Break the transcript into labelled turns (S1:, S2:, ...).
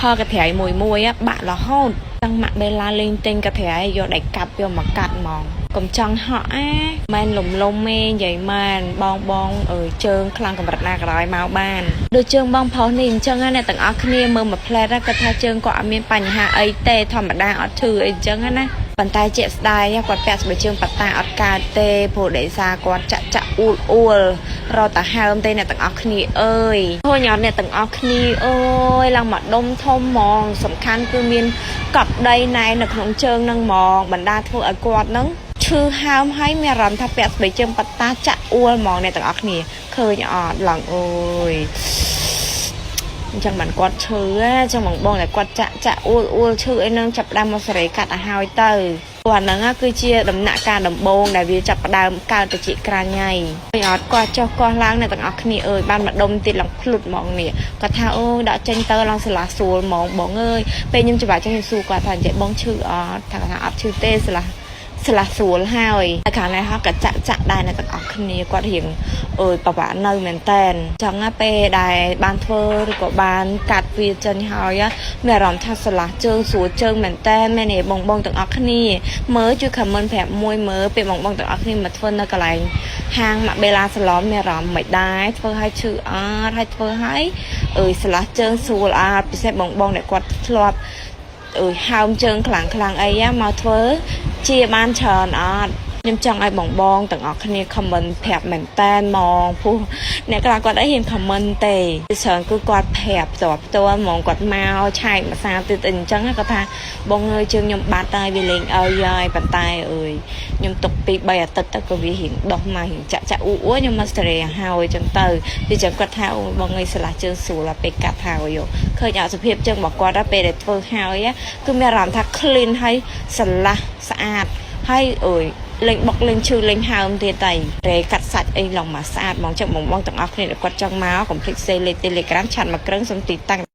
S1: ផលកន្ត្រៃមួយមួយបាក់រហូតចង់ម៉ាក់បេឡាលេងទិញកន្ត្រៃយកដៃកាប់យកមកកាត់ហ្មងកុំចង់ហក់អាមែនលំលំទេនិយាយមែនបងបងអើយជើងខ្លាំងកម្រិតណាក៏ដោយមកបានដូចជើងបងប្រុសនេះអញ្ចឹងណាអ្នកទាំងអស់គ្នាមើលមួយផ្លែតគាត់ថាជើងគាត់អត់មានបញ្ហាអីទេធម្មតាអត់ឈឺអីអញ្ចឹងណាប៉ុន្តែជាក់ស្ដែងគាត់ពាក់ស្បែកជើងប៉ាតាអត់កើតទេព្រោះដោយសារគាត់ចាក់ចាក់អ៊ូលអួលរត់តែហើមទេអ្នកទាំងអស់គ្នាអើយឃើញអត់អ្នកទាំងអស់គ្នាអើយឡើងមកដុំធំហ្មងសំខាន់គឺមានកប់ដីណែនៅក្នុងជើងនឹងហ្មងបណ្ដាធ្វើឲ្យគាត់នឹងឈឺហើមហើយមានអារម្មណ៍ថាពាក់ស្បែកជើងប៉ាតាចាក់អួលហ្មងអ្នកទាំងអស់គ្នាឃើញអត់ឡើងអើយ អញ្ចឹងបានគាត់ឈឺណាអញ្ចឹងបងបងតែគាត់ចាក់ចាក់អួលអួលឈឺអីហ្នឹងចាប់ផ្ដើមមកសេរីកាត់ឲ្យហើយទៅព្រោះអាហ្នឹងគឺជាដំណាក់កាលដំបូងដែលវាចាប់ផ្ដើមកើតទៅជាក្រាញ់ហើយឃើញអត់គាត់ចុះគាត់ឡើងអ្នកទាំងអស់គ្នាអើយបានមកដុំទៀតឡើងភ្លុតហ្មងនេះគាត់ថាអូដាក់ចេញទៅឡើងស្លាស់ស្រួលហ្មងបងអើយពេលខ្ញុំច្បាស់ចឹងខ្ញុំសួរគាត់ថានិយាយបងឈឺអត់ថាគាត់ថាអត់ឈឺទេស្លាស់ស្លាស់ស្រួលហើយហើយខាងនេះហោះក៏ចាក់ចាក់ដែរអ្នកទាំងអស់គ្នាគាត់រៀងអើយប្រវាក់នៅមែនតែនចឹងណាពេលដែលបានធ្វើឬក៏បានកាត់វាចេញហើយមានអារម្មណ៍ថាស្រឡះជើងស្រួលជើងមែនតែនមែនទេបងបងទាំងអស់គ្នាមើលជួយ comment ប្រាប់មួយមើលពេលបងបងទាំងអស់គ្នាមកធ្វើនៅកន្លែងហាងម៉ាក់បេឡាសាឡនមានអារម្មណ៍មិនដែរធ្វើឲ្យឈឺអត់ហើយធ្វើឲ្យអើយស្រឡះជើងស្រួលអត់ពិសេសបងបងដែលគាត់ធ្លាប់អើយហើមជើងខ្លាំងខ្លាំងអីមកធ្វើជាបានច្រើនអត់ខ្ញុំចង់ឲ្យបងបងទាំងអស់គ្នា comment ប្រាប់មែនតែនហ្មងព្រោះអ្នកខ្លះគាត់អីហ៊ាន comment ទេច្រើនគឺគាត់ប្រាប់ផ្ទាល់ផ្ទាល់ហ្មងគាត់មកឆែកភាសាទៀតអីអញ្ចឹងគាត់ថាបងអើយជើងខ្ញុំបាត់ហើយវាលេងអើយហើយប៉ុន្តែអើយខ្ញុំទុកពី3អាទិត្យទៅក៏វារៀងដោះមករៀងចាក់ចាក់អ៊ូអ៊ូខ្ញុំមកសេរីហើយអញ្ចឹងទៅពីចឹងគាត់ថាអូបងអើយឆ្លាស់ជើងស្រួលដល់ពេលកាត់ហើយឃើញអត់សភាពជើងរបស់គាត់ដល់ពេលដែលធ្វើហើយគឺមានអារម្មណ៍ថា clean ហើយស្រឡះស្អាតហើយអើយលេងបុកលេងឈឺលេងហើមទៀតតែរេកាត់សាច់អីឡើងមកស្អាតហ្មងចឹងបងបងទាំងអស់គ្នាដែលគាត់ចង់មកកុំភ្លេចសេលេខ Telegram chat មកគ្រឿងសុំទីតាំង។